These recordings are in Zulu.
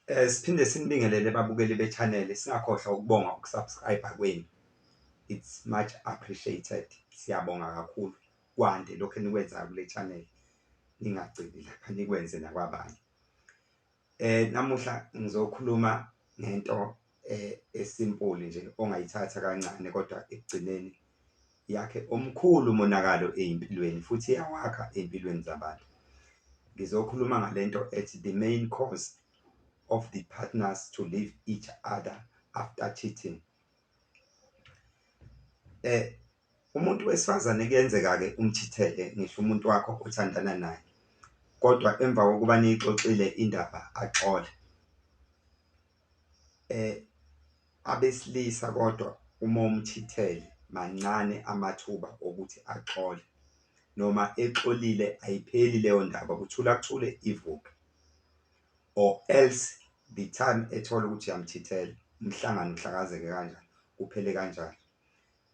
Siphinde sinibingelele babukeli be-channel, singakhohlwa ukubonga uku-subscribe kwenu. It's much appreciated. Siyabonga kakhulu. Kwande lokhu enikwenzayo kule channel. Ningagcini lapha, nikwenze nakwabanye. Namuhla ngizokhuluma ngento e-simple nje ongayithatha kancane kodwa ekugcineni yakhe omkhulu umonakalo ey'mpilweni futhi iyawakha ey'mpilweni zabantu. Ngizokhuluma ngalento ethi the main cause of the partners to leave each other after cheating. Umuntu wesifazane kuyenzeka-ke umchithele ngisho umuntu wakho othandana naye, kodwa emva kokuba niyixoxile indaba axole. Abesilisa kodwa uma umchithele mancane amathuba okuthi axole, noma exolile ayipheli leyo ndaba kuthula kuthule ivuke or else the time ethola ukuthi uyamchithela umhlangano uhlakazeke kanjalo, kuphele kanjalo.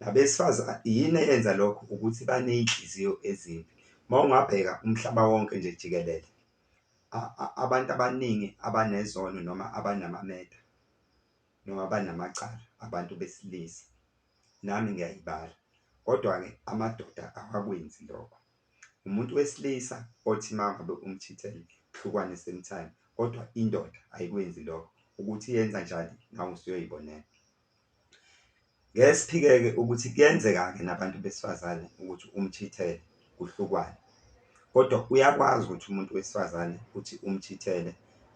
Nabesifazane yini eyenza lokho? Ukuthi baney'nhliziyo ezimbi. Uma ungabheka umhlaba wonke nje jikelele, abantu abaningi abanezono noma abanamameda noma abanamacala abantu besilisa, nami ngiyayibala. Kodwa-ke amadoda awakwenzi lokho. Umuntu wesilisa othi uma ngabe umchithele kuhlukwane same time, kodwa indoda ayikwenzi lokho. Ukuthi yenza njani nawe usuyoyibonela. Ngeke siphike-ke ukuthi kuyenzeka-ke nabantu besifazane ukuthi umchithele kuhlukwane, kodwa uyakwazi ukuthi umuntu wesifazane uthi umchithele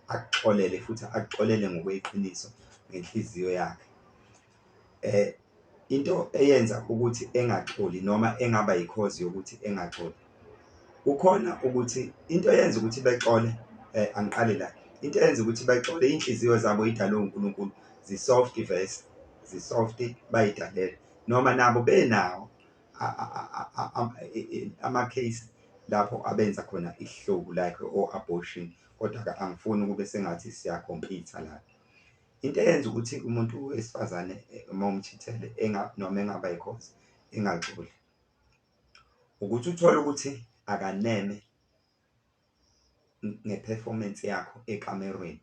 akuxolele futhi akuxolele ngokweqiniso ngenhliziyo yakhe. Into eyenza ukuthi engaxoli noma engaba i-cause yokuthi engaxoli, kukhona ukuthi into eyenza ukuthi bexole angiqale la, into eyenza ukuthi bexole iy'nhliziyo zabo y'dalwe uNkulunkulu zi-soft vese, zi-soft bay'dalelwe noma nabo benawo ama-case lapho abenza khona isihluku like o-abortion, kodwa-ke angifuni kube sengathi siyakhompitha la. Into eyenza ukuthi umuntu wesifazane uma umchithele noma engaba i-cause engaxoli, ukuthi uthole ukuthi akaneme nge-performance yakho ekamerweni,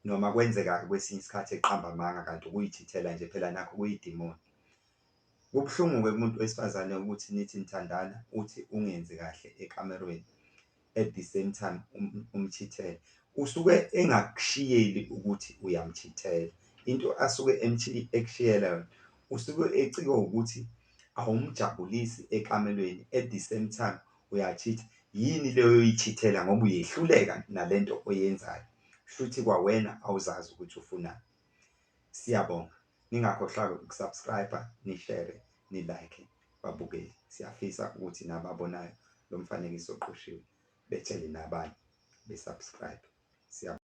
noma kwenzeka-ke kwesinye isikhathi eqamba amanga kanti ukuy'chithela nje phela nakho kuyidimoni. Kubuhlungu-ke kumuntu wesifazane ukuthi nithi nithandana uthi ungenzi kahle ekamerweni at the same time umchithele. Usuke engakushiyeli ukuthi uyamchithela, into asuke ekushiyela yona usuke ecikwe ukuthi awumjabulisi ekamelweni at the same time uya-cheat-a. Yini le oyoyi-cheat-ela ngoba uyehluleka nalento oyenzayo, shuthi kwawena awuzazi ukuthi ufunani. Siyabonga, ningakhohlwa-ke uku-subscribe-a, ni-share-e, ni-like-e babukeli. Siyafisa ukuthi nababonayo lo mfanekiso oqoshiwe betshele nabanye be-subscribe. Siyabonga.